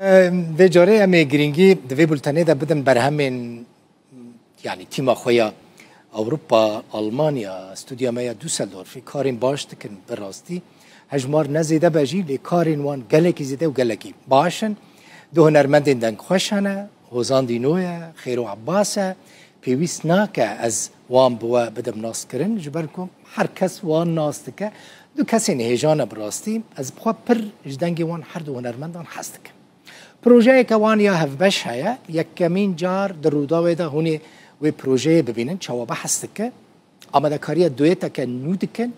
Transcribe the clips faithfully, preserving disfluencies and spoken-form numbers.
Em, vê carê em ê girîngî di vê bultenê de bidin berhemên, yanî tîma xwe ya Ewropa, Almanya, stûdya me ya Düsseldorfê karên baş dikin bi rastî. Hejmar ne zêde be jî, lê karên wan gelekî zêde û gelekî baş in. Du hunermendên dengxweş hene, Hozan Dîno ye, Xêro Abbas e. Pêwîst nake ez wan bi we bidim naskirin, ji ber ku her kes wan nas dike. Du kesên hêja ne bi rastî. Ez bi xwe pir ji dengê wan her du hunermendan hez dikim. Projeyeke wan ya hevbeş heye. Yekemîn car di Rûdawê de hûn ê wê projeyê bibînin, çawa behs dike. Amadekariya dueteke nû dikin.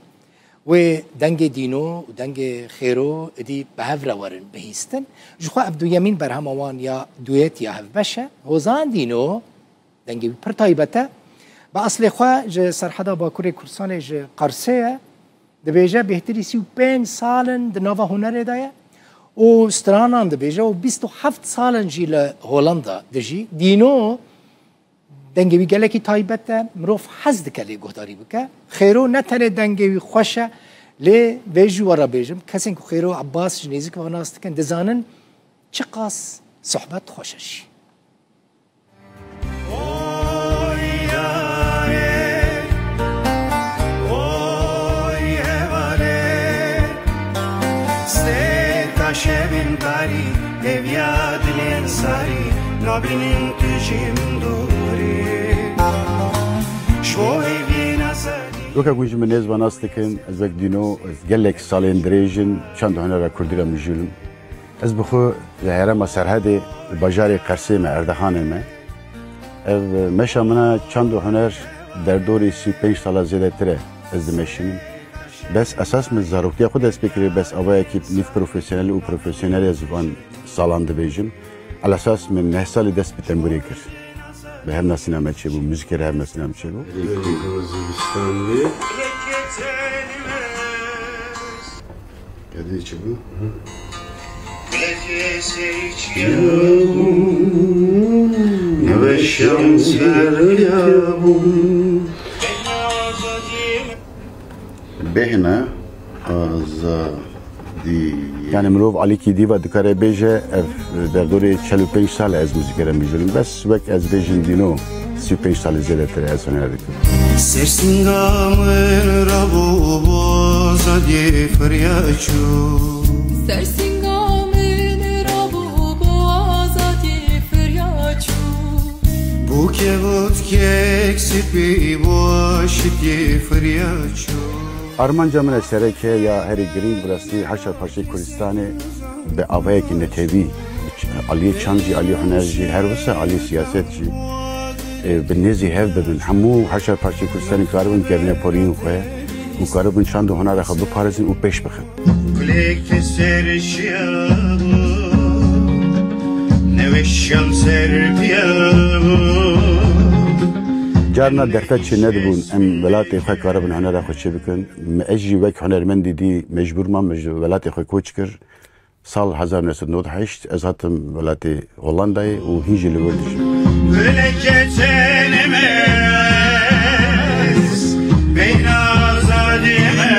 Wê dengê Dîno û dengê Xêro êdî bi hev re werin bihîstin. Ji xwe ev duyemîn berhema wan ya duet ya hevbeş e. Hozan Dîno, dengê wî pir taybet e. Bi eslê xwe ji Serheda Bakurê Kurdistanê, ji Qersê ye. Dibêje bêhtirî sî û pênc sal in di nava hunerê de ye û stranan dibêje û bîst û heft sal in jî li Holanda dijî. Dîno, dengê wî gelekî taybet e, mirov hez dike lê guhdarî bike. Xêro ne tenê dengê wî xweş e, lê vê jî we re bêjim, kesên ku Xêro Abbas ji nêzîk ve nas dikin, dizanin çiqas sohbet xweş e jî. Oy yarê, oy hevalê, stêrka şevên tarî, hêviya dilên sarî, nabînin tu jî min dorê. Ji bo hêviyên azadî. Weke ku ji min nêz ve nas dikin, ez wek Dîno, ez gelek salên dirêj in çand û hunera kurdî re mijûl im. Ez bi xwe li herêma Serhedê, li bajarê Qersê me, Erdexanê me. Ev meşa min a çand û huner derdorî sî û pênc sala zêdetir e ez dimeşînim. Bes esas min zarokiya xwe dest pê kiriye, bes avayekî nîv profesyonel û profesyonel ez van salan dibêjim. Elesas min neh salî dest bi tembûrê kir. Bi hevnasîna me çêbû, muzîkê re hevnasîna me çêbû. Êkû zivistanê. Kedê çi bû? Neweşan serpiya bû. Bêhna azadî. Yani mirov alîkî dî ve dikare bêje, ev derdorê çel û pênc sal e ez muzîkê re mijûl im. Bes wek ez bêjim Dîno, sî û pênc salî zêdetir e ez huner dikim. Sersinga min rabû bo azadiyê firya çû. Sersinga min rabû bo azadiyê firya çû. Bû kevûtkek spî bo aşitiyê firya çû. Armanca min e sereke ya herî girîng bi rastî heşa parçeyê Kurdistanê bi avayekî netewî, aliyê çand jî, aliyê huner jî, her wisa aliyê siyaset jî, e, bi nêzî hev bibin. Hemû heşa parçeyê Kurdistanê karibin gerîne poriyên xwe û karibin çand û hunera xwe biparêzin û pêş bixin. Kulek ser şiyabo, neweşan ser piyabo. Carna derfet çê nedibûn, em welatê xwe karibin hunera xwe çê bikin. Me, ez jî wek hunermendî dî mecbûr mam, me ji welatê xwe koç kir. Sal hezar neh sed nod heşt ez hatim welatê Hollandayê û hîn jî li wir dijim. Guleke tenê me, beyna azadiyê me.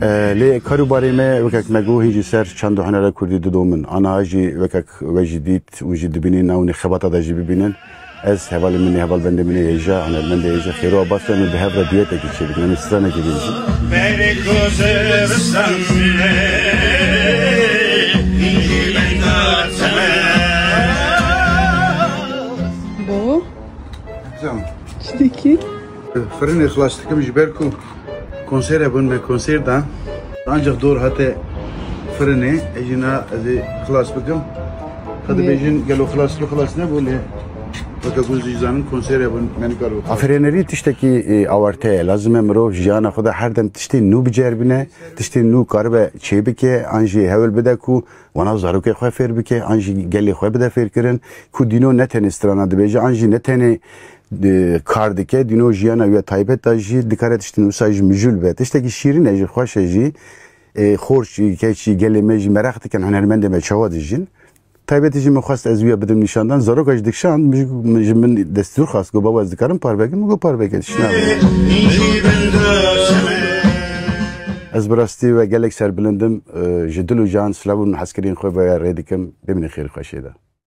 E, lê karûbarê me wekek me got hîn jî ser çand û hunera kurdî didomin. Aniha jî wekek we jî dît û jî dibînin, navnê xebata de jî bibînin. Ez, hevalê min ê, hevalbendê min ê hêja, hunermendê hêja Xêro Abbas, em ê bi hev re duetekî çêbikin, em ê stranekê bêjin. Bo? Tamam. Çi dikî? Firinê xilas dikim ji ber ku Konser hebûn me konser da. Ancak dor hate firinê, ez jî na ez ê xilas bikim. Ka dibêjin gelo xilas, tu xilas nebû lê weke ku zî zanin konser hebûn me nikar bikim. Afirênerî tiştekî, e, awarte ye. Lazim e mirov jiyana xwe de her dem tiştên nû biceribîne, tiştên nû karibe çêbike, an jî hewl bide ku wana zarokê xwe fêr bike, an jî gelê xwe bide fêrkirin, ku Dîno ne tenê strana dibêje, an jî ne tenê, e, kar dike, Dîno jiyana wî ya taybet da jî dikare tiştên wisa jî mijûl be. Tiştekî şîrîn e jî, xweş e jî. E, xort jî, keç jî, gelê me jî meraq dikin hunermendê me çawa dijîn. Taybetî jî min xwest ez wî ya bidim nîşandan. Zaroka jî dikişand, min jî, min ji min destûr xwest, got, "Baba, ez dikarim parve kim?" Min got, "Parve ke, tişt nabe." Ez bi rastî we gelek serbilind im. Ji dil û can silav û hezkiriyên xwe ve rê dikim. Bimînin xêr û xweşiyê de.